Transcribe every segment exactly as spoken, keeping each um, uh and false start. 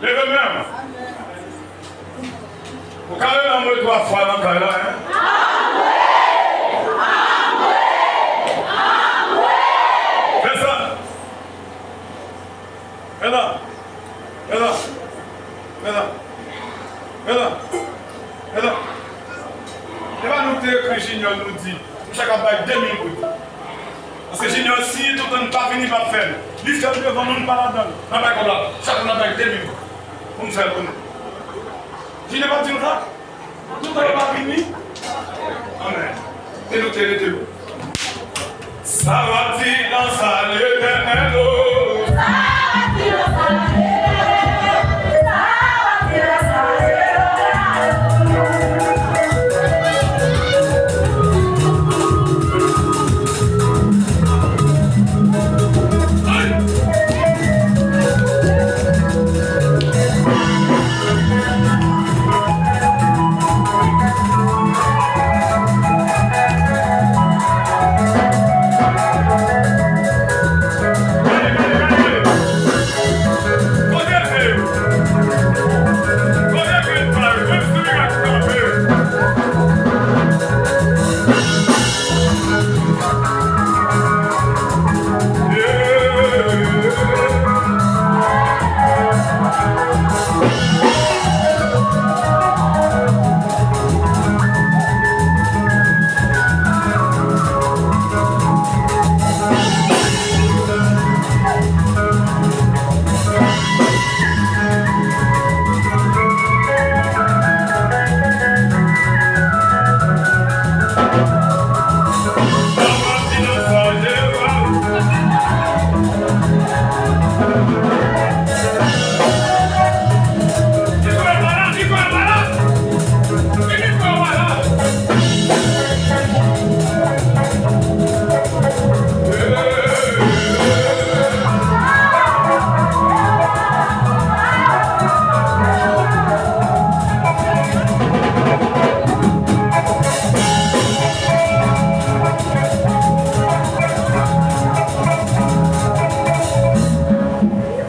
Leve men w. Ou ka leve anmwe twa fwa nan kay la, en? Fè sa. Mèt la. Mèt la. Mèt la. Mèt la. Mèt la. E pa nou ki te ekri Junior, nou di, nou chak ap bay de mil goud. Paske Junior siyen tout tan, n pa vini, p ap fè l. Li fè l devan nou, n pa ladan l. N ap bay kòb la. Chak moun ap bay de mil goud. Pou n fè l konnen. Junior pa t di nou sa? Tout tan yo pa vini. Amèn. E nou te rete lou. Sa w ap di nan sa Letènèl, o? Sa w ap di nan sa Letènèl, o? Sa w ap di nan sa Letènèl, o?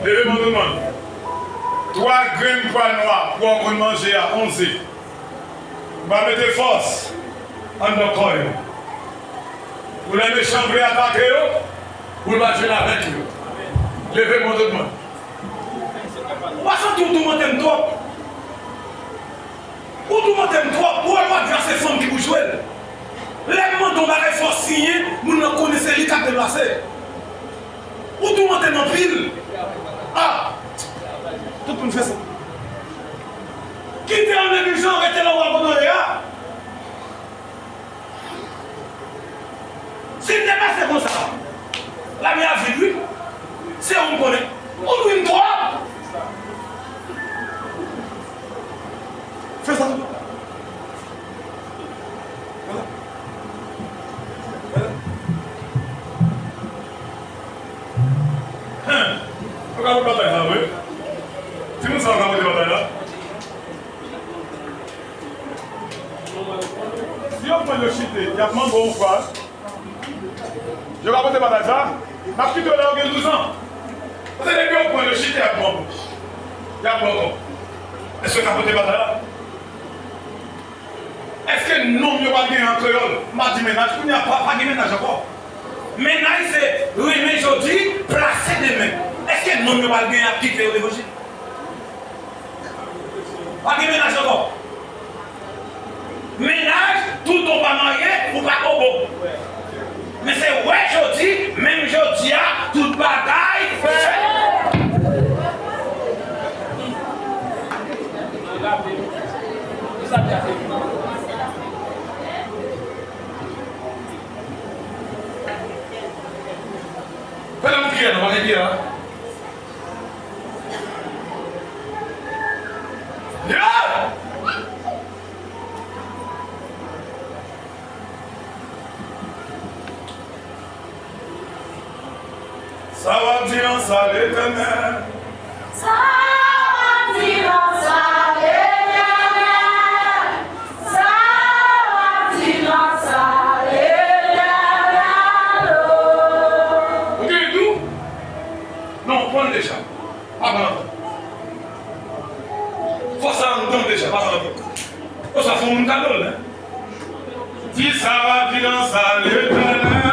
Leve men w tout moun. Twa grenn pwa nwa pou w konn manje a, onze. Ou va mete fòs anndan kò yo. Pou lè mechan vle atake yo, pou l pa jwenn avèk yo. Leve men w tout moun. Ou pa santi w toumante m twòp? Ou toumante m twòp. Ou wè lwa di a se fanm ki pou jwe l. Lè m mande yon bagay fò w siyen, moun nan konnen se li k ap deplase. Ou toumante m anpil. Ah! Tout moun fè sa. Kite w neglijan, rete la w abandone a. Si l te pase konsa, lame a vid, wi. Se ou m konnen. Ou lwin twòp. Fè sa tou. Vwala. Vwala. Hen. Ou ka pote batay sa vre? Timoun sa yo ka pote batay la? Si yo pran yo chite, y ap manbo yon fraz. Yo ka pote batay sa, n ap kite yo lè yo gen douz an. Paske depi yo pran yo chite, y ap manbo. Y ap manbo. Èske yo ka pote batay la? Èske nonm yo pa t genyen an kreyòl? M pa di mennaj, kounye a pa, pa gen mennaj ankò. Mennaj se renmen jodi, plase demen. Èske nonm yo pa t genyen ap kite yo levanjil? Pa gen mennaj ankò. Mennaj, toutan w pa marye, ou pa obo. Men se wè jodi, menm jodi a, tout bagay fèt. Fè nan moun kiyè non, pa gen kiyè la. Yeah! Sa w ap di nan sa, Letènèl? Sa w ap di nan sa, Letènèl? Sa w ap di nan sa, Letènèl? Ou gen dou? Non, pran l deja. Pa pran ankò. Sa m tande deja, pa pale ankò. Konsa fè yon moun kado l, men. Di sa w ap di nan sa, Letènèl.